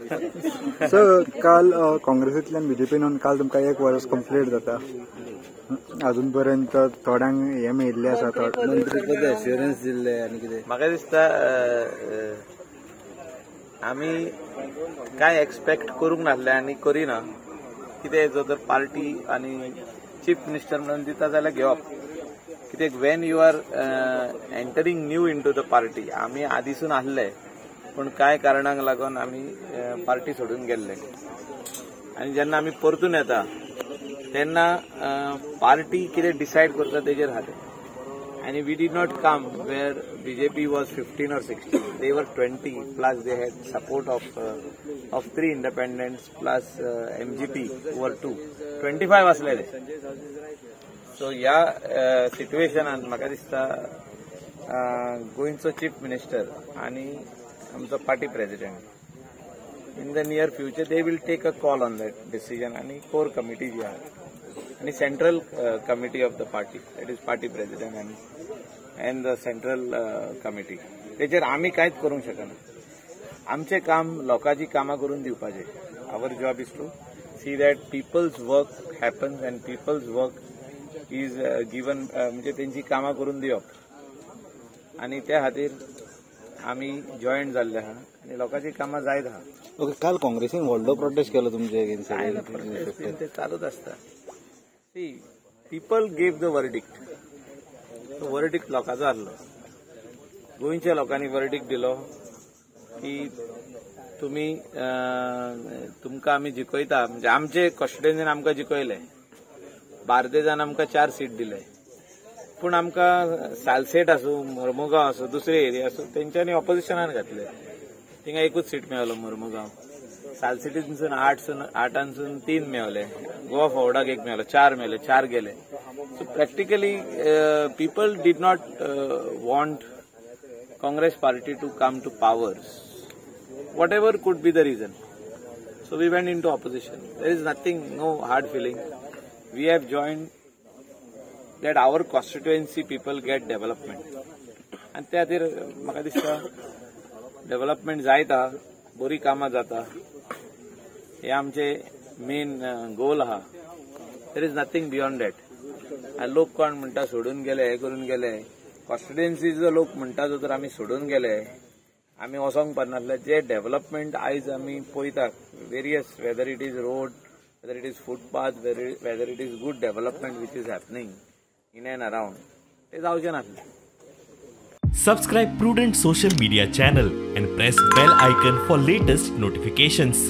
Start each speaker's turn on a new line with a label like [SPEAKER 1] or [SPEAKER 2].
[SPEAKER 1] Sir, काल काँग्रेसींतल्यान बीजेपीन काल तुमकां एक वर्स कंप्लीट जाता. अजून पर्यंत थोड्यांक हें मेळिल्लें आसा,
[SPEAKER 2] मंत्रीपद एश्युरन्स दिल्ले आनी कितें.
[SPEAKER 3] म्हाका दिसता आमी कांय एक्सपेक्ट करूंक नासले आनी करिना. कितें जो तर पार्टी आनी चीफ मिनिस्टर म्हणून दिता जाल्यार घेवप. कित्याक when you are entering new into the party, आमी आदीसून आसले पूण कांय कारणांक लागून आमी पार्टी सोडून गेल्ले आनी जेन्ना आमी परतून येता तेन्ना पार्टी कितें डिसायड करता तेजेर आहा. आनी we did not come where BJP was 15 or 16, they were 20 plus they had support of 3 independents plus MGP were 2, 25 आसले ते. सो ह्या सिट्युएशनान म्हाका दिसता गोंयचो चीफ मिनिस्टर आनी आमचो party president in the near future they will take a call on that decision. आनी कोर committee जी आहा आनी central committee of the party, that is party president and the central committee, तेचेर आमी कांयच करूंक शकना. आमचें काम लोकांची कामां करून दिवपाचें. Our job is to see that people's work happens and people's work is given, म्हणजे तेंची कामां करून दिवप. आनी त्या खातीर आमी जॉयन जाल्ले आहा आनी लोकांची कामां जायत आहा.
[SPEAKER 2] ओके, काल काँग्रेसीन व्हडलो प्रोटेस्ट केलो तुमचे अगेन्स्ट.
[SPEAKER 3] ते चालूच आसता. See, people gave the verdict. तो वर्डिक्ट लोकांचो आसलो. गोंयच्या लोकांनी वर्डिक्ट दिलो की तुमी तुमकां आमी जिखयता. म्हणजे आमचे कॉन्स्टिट्युएन्सीन आमकां जिखयले, बार्देजान आमकां 4 सीट दिले, पूण आमकां सालसेट आसूं, मोर्मुगांव आसूं, दुसरे एरिया आसूं, तेंच्यांनी ऑपोजिशनान घातले. थिंगा एकूच सीट मेळलो मोर्मुगांव. सालसेटीनसून 8 3 मेवले, गोवा फॉवर्डाक 1 मेवलो, 4 मेवले, 4 गेले. So practically people did not want Congress party to come to power, whatever could be the reason. So we went into opposition. There is nothing, no hard feeling. We have joined that our constituency people get development. आनी त्या खातीर म्हाका दिसता development जायता, बरी कामां जाता, हे आमचे मेन गोल आहा. There is nothing beyond that. आनी लोक कोण म्हणटा सोडून गेले, हे करून गेले, कॉन्स्टिट्युएन्सीचो लोक म्हणटा जो तर आमी सोडून गेले, आमी वचोंक पडनासले. जे डेव्हलपमेंट आयज आमी पळयता various, whether it is road, whether it is footpath, whether it is good development which is happening in and around, ते जावचें नासलें.
[SPEAKER 4] Subscribe Prudent social media channel and press bell icon for latest notifications.